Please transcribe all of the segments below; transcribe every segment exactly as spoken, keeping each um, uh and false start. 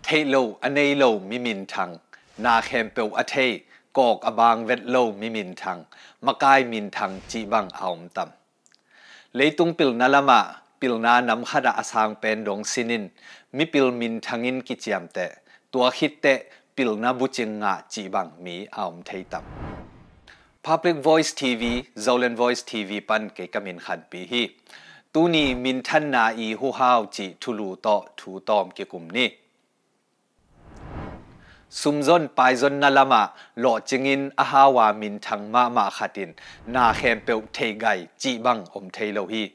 Theih loh a nei lo mi minthang, na khempeuh a thei, kawk a bang vet lo mi minthang, makai minthang cih bang a om tam? Leitung pilna lamah pilna nam khatah a sang pen dong sinin mipil minthangin kiciamteh, tua khitteh pilna bucing ngah cih bang mi a om thei tam? Public Voice T V, Zoland Voice T V pan kei ka min Khanpi hi. Tuni minthanna i huhau cih thulu tawh thu tawm kikum ni. Sumzon paizonna lamah lawhcingin a hau a minthang mahmah khat in na khempeuh theigai cih bang om thei lo hi.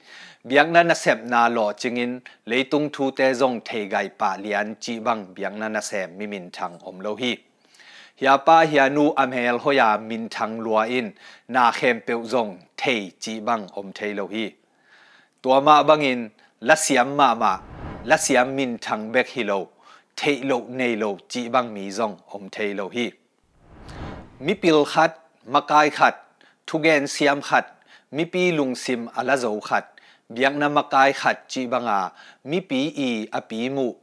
Biakna nasepna lawhcingin leitung thute zong theigai pah lian cih bang biakna nasem mi minthang om lo hi. Hiapa hianu a mel hoih a minthang lua in na khempeuh zong thei cih bang om thei lo hi. Tua mah bangin lasiam mahmah, lasiam minthang bek hi lo, theih loh nei lo cih bang mi zong om thei lo hi. Mipil khat, makai khat, thugen siam khat, mipi lungsim a la zo khat, biakna makai khat cih banga mipi i a pi muh,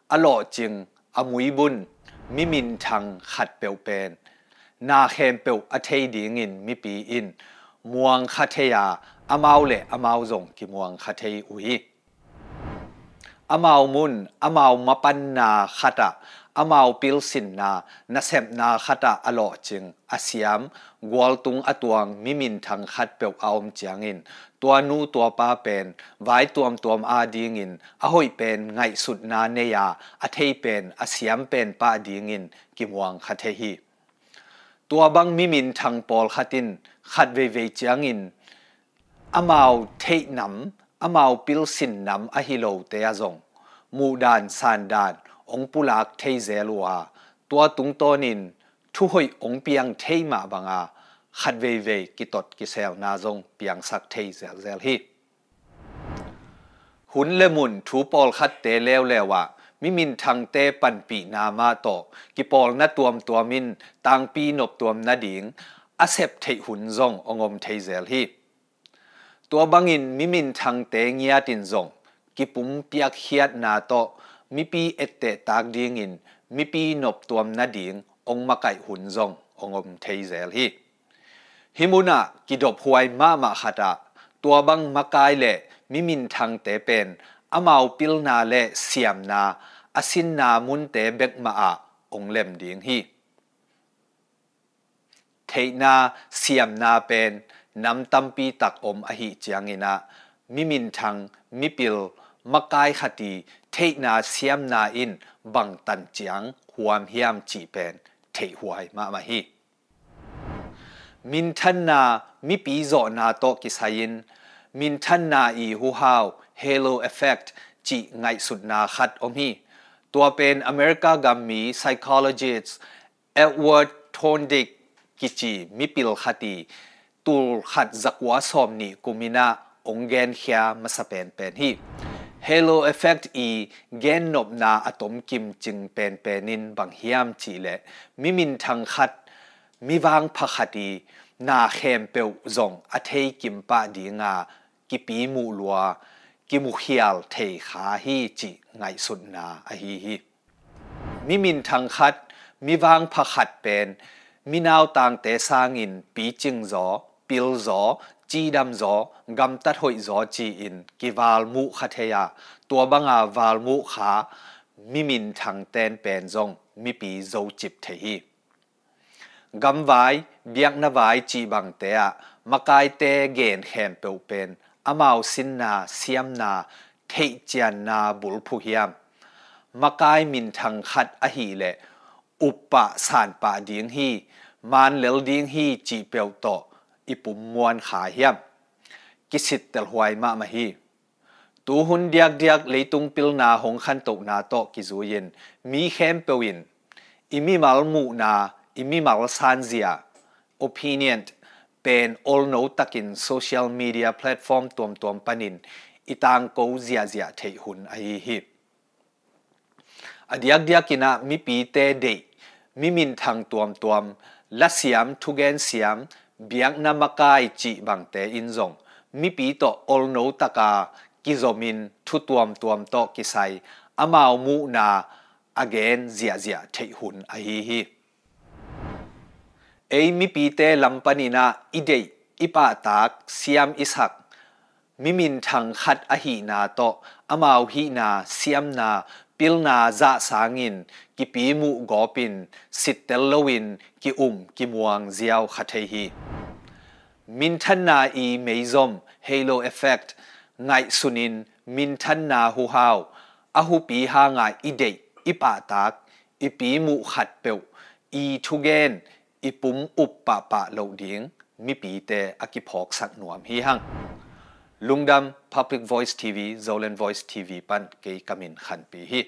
a lawhcing, a muibun mi minthang khatpeuh pen na khempeuh a thei dingin mipi in muang kha thei a, amau le amau zong kimuang kha thei uh hi. Amau mun, amau mapanna khatah, amau pilsinna, nasepna khatah a lawhcing, a siam, gualtung a tuang mi minthang khatpeuh a om ciangin, tua nu tua pa pen vai tuamtuam a dingin a hoih pen ngaihsutna nei a, a thei pen a siam pen pah dingin kimuang kha thei hi. Tua bang mi minthang pawlkhat in khat veivei ciangin amau theih nam, amau pilsin nam ahi lote ah zong muhdan sandan hong pulak thei zel uh a, tua tungtawnin thuhoih hong piang thei mah banga khat veivei kitot kiselna zong piangsak thei zelzel hi. Hun le mun thu pawlkhatte leuleu ah mi minthangte panpihna mah tawh kipawlna tuamtuam in tangpi noptuam nading a sep theih hun zong hong om thei zel hi. Tua bangin mi minthangte ngiat in zong kipum piakkhiatna tawh mipi etteh tak dingin mipi noptuam nading hong makaih hun zong hong om thei zel hi. Hih munah kidophuai mahmah khatah tua bang makai le mi minthangte pen amau pilna le siamna a sinna munte bek mah ah hong lem ding hi. Theihna siamna pen nam tampi tak om ahi ciangin ah mi minthang, mipil, makai khat i theihna siamna in bangtan ciang huam hiam cih pen theihhuai mahmah hi. Minthanna mipi zawhna tawh kisai-in minthanna i huhau, halo effect, cih ngaihsutna khat om hi. Tua pen America gammi psychologist Edward Thorndike kici mipil khat i tul khat zakua sawm nih kumin ah hong genkhia masa penpen hi. Halo effect i gennopna a tomkim cing penpen in bang hiam cihleh mi minthang khat, mi vangpha khat i na khempeuh zong a thei kim pah dinga kipi muh lua, kimukhial thei kha hi cih ngaihsutna ahi hi. Mi minthang khat, mi vangpha khat pen mi nautangte sangin picing zaw, pil zaw, cidam zaw, gamtat hoih zaw ci-in kivalmuh kha thei a, tua banga valmuh kha mi minthang ten pen zong mipi zocip thei hi. Gamvai, biakna vai cih bangte ah makaite gen khempeuh pen amau sinna, siamna, theihcianna bulphuh hiam? Makai minthang khat ahileh uppah sanpah ding hi, manlel ding hi cih peuh tawh i pum muan kha hiam? Kisittelhuai mahmah hi. Tuhun diakdiak leitung pilna hong khantohna tawh kizui-in mi khempeuh in i mimal muhna, i mimal sanzia, opinion, pen olno takin social media platform tuamtuam panin i tangko ziahziah theih hun ahi hi. A diakdiakin ah mipite deih, mi minthang tuamtuam, lasiam, thugen siam, biakna makai cih bangte in zong mipi tawh olno taka kizomin thu tuamtuam tawh kisai, amau muhna a gen ziahziah theih hun ahi hi. Ei mipite lam panin ah i deih, i pahtak, siam i sak mi minthang khat ahihna tawh amau hihna, siamna, pilna zah sangin kipi muh gawpin sittel loin ki-um kimuang ziau kha thei hi. Minthanna i meizom, halo effect, ngaihsunin minthanna huhau a hupi hangah i deih, i pahtak, i pi muh khatpeuh, i thugen, i pum up pahpah loh ding mipite a kiphawksak nuam hi hang. Lungdam. Public Voice T V, Zoland Voice T V pan kei ka min Khanpi hi.